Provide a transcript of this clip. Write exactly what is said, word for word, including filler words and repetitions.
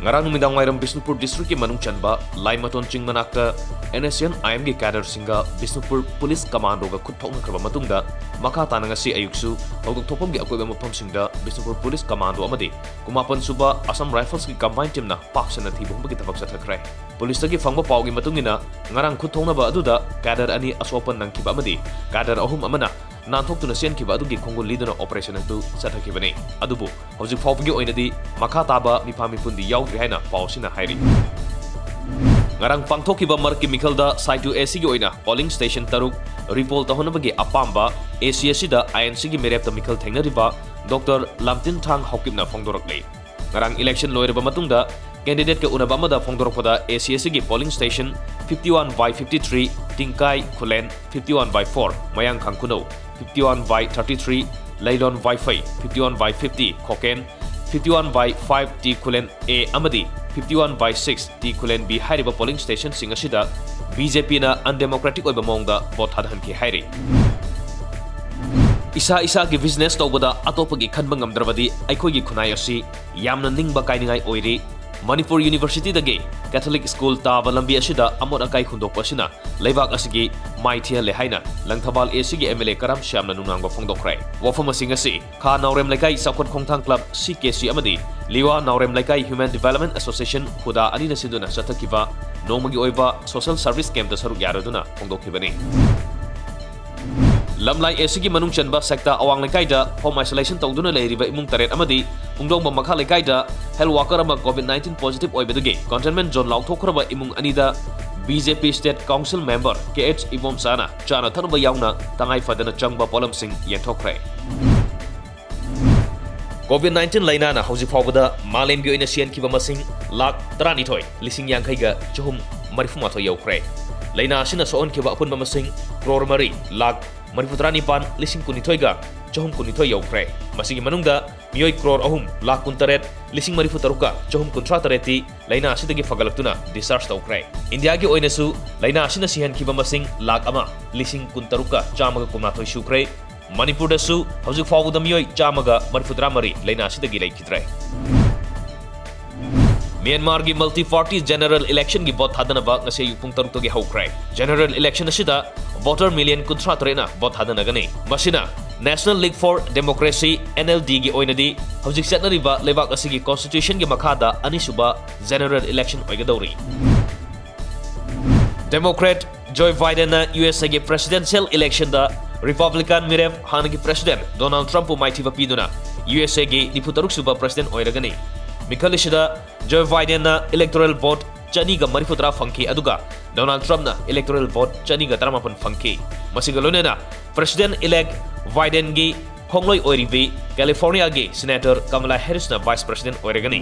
ꯉꯔꯥꯡ ꯅꯨꯃꯤꯗꯥꯡ ꯋꯥꯏꯔꯝ ꯕꯤꯁꯅꯨꯄꯨꯔ district ꯀꯤ ꯃꯅꯨꯡ ꯆꯟꯕ ꯂꯥꯏꯃꯇꯣꯟ ꯆꯤꯡ ꯃꯅꯥꯛꯇ N S C N I M ꯒꯤ cadre ꯁꯤꯡꯒ ꯕꯤꯁꯅꯨꯄꯨꯔ police commando ꯒ ꯈꯨꯠ ꯊꯣꯛꯅꯈ꯭ꯔꯕ ꯃꯇꯨꯡꯗ, ꯃꯈꯥ ꯇꯥꯅ ꯉꯁꯤ ꯑꯌꯨꯛꯁꯨ ꯊꯧꯗꯣꯛ ꯊꯣꯛꯐꯝꯒꯤ ꯑꯀꯣꯏꯕ ꯃꯐꯝꯁꯤꯡꯗ ꯕꯤꯁꯅꯨꯄꯨꯔ police commando ꯑꯃꯗꯤ ꯀꯨꯟꯃꯥꯄꯟ ꯁꯨꯕ Assam Rifles ꯀꯤ combined team ꯅ ꯄꯥꯛ ꯁꯟꯅ ꯊꯤꯕ ꯍꯨꯝꯕꯒꯤ ꯊꯕꯛ ꯆꯠꯊꯈ꯭ꯔꯦ꯫ Police ꯇꯒꯤ ꯐꯪꯕ ꯄꯥꯎꯒꯤ ꯃꯇꯨꯡ ꯏꯟꯅ, ꯉꯔꯥꯡ ꯈꯨꯠ ꯊꯣꯛꯅꯕ ꯑꯗꯨꯗ cadre ꯑꯅꯤ ꯑꯁꯣꯛ ꯑꯄꯟ ꯅꯪꯈꯤꯕ ꯑꯃꯗꯤ cadre ꯑꯍꯨꯝ ꯑꯃꯅ ꯅꯥꯟꯊꯣꯛꯇꯨꯅ ꯆꯦꯟꯈꯤꯕ ꯑꯗꯨꯒꯤ ꯈꯣꯡꯒꯨꯜ ꯂꯤꯗꯨꯅ operation ꯑꯗꯨ ꯆꯠꯊꯈꯤꯕꯅꯤ꯫ ꯑꯗꯨꯕꯨ ꯍꯧꯖꯤꯛ ꯐꯥꯎꯕꯒꯤ ꯑꯣꯏꯅꯗꯤ ꯃꯈꯥ ꯇꯥꯕ ꯃꯤꯐꯥ ꯃꯤꯄꯨꯟꯗꯤ ꯌꯥꯎꯗ꯭ꯔꯤ ꯍꯥꯏꯅ ꯄꯥꯎ ꯑꯁꯤꯅ ꯍꯥꯏꯔꯤ꯫ ꯉꯔꯥꯡ ꯄꯥꯡꯊꯣꯛꯈꯤꯕ ꯃꯔꯛꯀꯤ ꯃꯤꯈꯜꯗ ꯁꯥꯏꯇꯨ A C ꯒꯤ ꯑꯣꯏꯅ polling station ꯇꯔꯨꯛ repoll ꯇꯧꯍꯟꯅꯕꯒꯤ ꯑꯄꯥꯝꯕ A C ꯑꯁꯤꯗ I N C ꯒꯤ ꯃꯤꯔꯦꯞꯇ ꯃꯤꯈꯜ ꯊꯦꯡꯅꯔꯤꯕ Doctor ꯂꯥꯝꯇꯤꯟꯊꯥꯡ ꯍꯥꯎꯀꯤꯞꯅ ꯐꯣꯡꯗꯣꯔꯛꯂꯤ꯫ ꯉꯔꯥꯡ election ꯂꯣꯏꯔꯕ ꯃꯇꯨꯡꯗ candidate ꯀ ꯎꯅꯕ ꯑꯃꯗ ꯐꯣꯡꯗꯣꯔꯛꯄꯗ, A C S C ꯒꯤ polling station fifty one by fifty three ꯇꯤꯡꯀꯥꯏ Khulen, fifty one by four Mayang Khangkhunou, fifty one by thirty three Leilon Waiphei, fifty one by fifty Khoken, fifty one by five T Khulen A ꯑꯃꯗꯤ fifty one by six T Khulen B ꯍꯥꯏꯔꯤꯕ polling station ꯁꯤꯡ ꯑꯁꯤꯗ B J P ꯅ undemocratic ꯑꯣꯏꯕ ꯃꯑꯣꯡꯗ vote ꯊꯥꯗꯍꯟꯈꯤ ꯍꯥꯏꯔꯤ꯫ ꯏꯁꯥ ꯏꯁꯥꯒꯤ business ꯇꯧꯕꯗ ꯑꯇꯣꯞꯄꯒꯤ ꯈꯟꯕ ꯉꯝꯗ꯭ꯔꯕꯗꯤ ꯑꯩꯈꯣꯏꯒꯤ ꯈꯨꯟꯅꯥꯏ ꯑꯁꯤ ꯌꯥꯝꯅ ꯅꯤꯡꯕ ꯀꯥꯏꯅꯤꯡꯉꯥꯏ ꯑꯣꯏꯔꯤ꯫ ꯃꯅꯤꯄꯨꯔ University ꯗꯒꯤ Catholic school ꯇꯥꯕ ꯂꯝꯕꯤ ꯑꯁꯤꯗ ꯑꯃꯣꯠ ꯑꯀꯥꯏ ꯍꯨꯟꯗꯣꯛꯄ ꯑꯁꯤꯅ ꯂꯩꯕꯥꯛ ꯑꯁꯤꯒꯤ ꯃꯥꯏ ꯊꯤꯍꯜꯂꯦ ꯍꯥꯏꯅ ꯂꯪꯊꯕꯥꯜ A C ꯒꯤ M L A ꯀꯔꯥꯝ ꯁ꯭ꯌꯥꯝꯅ ꯅꯨꯡꯅꯥꯡꯕ ꯐꯣꯡꯗꯣꯛꯈ꯭ꯔꯦ꯫ ꯋꯥꯐꯝ ꯑꯁꯤꯡ ꯑꯁꯤ ꯈꯥ ꯅꯥꯎꯔꯦꯝ ꯂꯩꯀꯥꯏ ꯆꯥꯎꯈꯠ ꯈꯣꯡꯊꯥꯡ club, C K C, ꯑꯃꯗꯤ ꯂꯤꯋꯥ ꯅꯥꯎꯔꯦꯝ ꯂꯩꯀꯥꯏ Human Development Association, ꯍꯨꯗꯥ, ꯑꯅꯤꯅ ꯁꯤꯟꯗꯨꯅ ꯆꯠꯊꯈꯤꯕ ꯅꯣꯡꯃꯒꯤ ꯑꯣꯏꯕ social service camp ꯇ ꯁꯔꯨꯛ ꯌꯥꯔꯗꯨꯅ ꯐꯣꯡꯗꯣꯛꯈꯤꯕꯅꯤ꯫ ꯂꯝꯂꯥꯏ A C ꯒꯤ ꯃꯅꯨꯡ ꯆꯟꯕ ꯁꯦꯛꯇꯥ ꯑꯋꯥꯡ ꯂꯩꯀꯥꯏꯗ home isolation ꯇꯧꯗꯨꯅ ꯂꯩꯔꯤꯕ ꯏꯃꯨꯡ ꯇꯔꯦꯠ ꯑꯃꯗꯤ ꯄꯨꯡꯗꯣꯡꯕ ꯃꯈꯥ ꯂꯩꯀꯥꯏꯗ health worker ꯑꯃ COVID nineteen positive ꯑꯣꯏꯕꯗꯒꯤ containment zone ꯂꯥꯎꯊꯣꯛꯈ꯭ꯔꯕ ꯏꯃꯨꯡ ꯑꯅꯤꯗ B J P state council member K H ꯏꯕꯣꯝꯆꯥꯅ ꯆꯥꯅ ꯊꯛꯅꯕ ꯌꯥꯎꯅ ꯇꯉꯥꯏ ꯐꯗꯅ ꯆꯪꯕ ꯄꯣꯠꯂꯝꯁꯤꯡ ꯌꯦꯟꯊꯣꯛꯈ꯭ꯔꯦ꯫ COVID nineteen ꯂꯥꯏꯅꯥꯅ ꯍꯧꯖꯤꯛ ꯐꯥꯎꯕꯗ ꯃꯥꯂꯦꯝꯒꯤ ꯑꯣꯏꯅ ꯁꯤꯍꯟꯈꯤꯕ ꯃꯁꯤꯡ ꯂꯥꯈ ꯇꯔꯥꯅꯤꯊꯣꯏ ꯂꯤꯁꯤꯡ ꯌꯥꯡꯈꯩꯒ ꯆꯍꯨꯝ ꯃꯔꯤꯐꯨ ꯃꯥꯊꯣꯏ ꯌꯧꯈ꯭ꯔꯦ꯫ ꯂꯥꯏꯅꯥ ꯑꯁꯤꯅ ꯁꯣꯛꯍꯟꯈꯤꯕ ꯑꯄꯨꯟꯕ ꯃꯁꯤꯡ ꯀ꯭ꯔꯣꯔ ꯃꯔꯤ ꯂꯥꯈ ꯃꯔꯤꯐꯨ ꯇꯔꯥꯅꯤꯄꯥꯟ ꯂꯤꯁꯤꯡ ꯀꯨꯟꯅꯤꯊꯣꯏꯒ ꯆꯍꯨꯝ ꯀꯨꯟꯅꯤꯊꯣꯏ ꯌꯧꯈ꯭ꯔꯦ꯫ ꯃꯁꯤꯒꯤ ꯃꯅꯨꯡꯗ ꯃꯤꯑꯣꯏ ꯀ꯭ꯔꯣꯔ ꯑꯍꯨꯝ ꯂꯥꯈ ꯀꯨꯟꯇꯔꯦꯠ ꯂꯤꯁꯤꯡ ꯃꯔꯤꯐꯨ ꯇꯔꯨꯛꯀ ꯆꯍꯨꯝ ꯀꯨꯟꯊ꯭ꯔꯥ ꯇꯔꯦꯠꯇꯤ ꯂꯥꯏꯅꯥ ꯑꯁꯤꯗꯒꯤ ꯐꯒꯠꯂꯛꯇꯨꯅ discharge ꯇꯧꯈ꯭ꯔꯦ꯫ ꯏꯟꯗꯤꯌꯥꯒꯤ ꯑꯣꯏꯅꯁꯨ ꯂꯥꯏꯅꯥ ꯑꯁꯤꯅ ꯁꯤꯍꯟꯈꯤꯕ ꯃꯁꯤꯡ ꯂꯥꯈ ꯑꯃ ꯂꯤꯁꯤꯡ ꯀꯨꯟꯇꯔꯨꯛꯀ ꯆꯥꯝꯃꯒ ꯀꯨꯟꯃꯥꯊꯣꯏ ꯁꯨꯈ꯭ꯔꯦ꯫ ꯃꯅꯤꯄꯨꯔꯗꯁꯨ ꯍꯧꯖꯤꯛ ꯐꯥꯎꯕꯗ ꯃꯤꯑꯣꯏ ꯆꯥꯝꯃꯒ ꯃꯔꯤꯐꯨꯇꯔꯥ ꯃꯔꯤ ꯂꯥꯏꯅꯥ ꯑꯁꯤꯗꯒꯤ ꯂꯩꯈꯤꯗ꯭ꯔꯦ꯫ ꯃ꯭ꯌꯥꯟꯃꯥꯔꯒꯤ multi party general election ꯒꯤ vote ꯊꯥꯗꯅꯕ ꯉꯁꯤ ꯑꯌꯨꯛ ꯄꯨꯡ ꯇꯔꯨꯛꯇꯒꯤ ꯍꯧꯈ꯭ꯔꯦ꯫ General election ꯑꯁꯤꯗ voter million ꯀꯨꯟꯊ꯭ꯔꯥ ꯇꯔꯦꯠꯅ vote ꯊꯥꯗꯅꯒꯅꯤ꯫ ꯃꯁꯤꯅ National League for Democracy, N L D, ꯒꯤ ꯑꯣꯏꯅꯗꯤ ꯍꯧꯖꯤꯛ ꯆꯠꯅꯔꯤꯕ ꯂꯩꯕꯥꯛ ꯑꯁꯤꯒꯤ constitution ꯒꯤ ꯃꯈꯥꯗ ꯑꯅꯤꯁꯨꯕ general election ꯑꯣꯏꯒꯗꯧꯔꯤ꯫ Democrat Joe Biden ꯅ U S A ꯒꯤ presidential election ꯗ Republican ꯃꯤꯔꯦꯞ ꯍꯥꯟꯅꯒꯤ president Donald Trump ꯄꯨ ꯃꯥꯏꯊꯤꯕ ꯄꯤꯗꯨꯅ U S A ꯒꯤ ꯅꯤꯐꯨ ꯇꯔꯨꯛ ꯁꯨꯕ president ꯑꯣꯏꯔꯒꯅꯤ꯫ ꯃꯤꯈꯜ ꯑꯁꯤꯗ Joe Biden ꯅ electoral vote ꯆꯅꯤꯒ ꯃꯔꯤꯐꯨ ꯇꯔꯥ ꯐꯪꯈꯤ, ꯑꯗꯨꯒ Donald Trump ꯅ electoral vote ꯆꯅꯤꯒ ꯇꯔꯥꯃꯥꯄꯟ ꯐꯪꯈꯤ꯫ ꯃꯁꯤꯒ ꯂꯣꯏꯅꯅ President-elect Biden ꯒꯤ ꯈꯣꯡꯂꯣꯏ ꯑꯣꯏꯔꯤꯕꯤ California ꯒꯤ Senator Kamala Harris ꯅ Vice President ꯑꯣꯏꯔꯒꯅꯤ꯫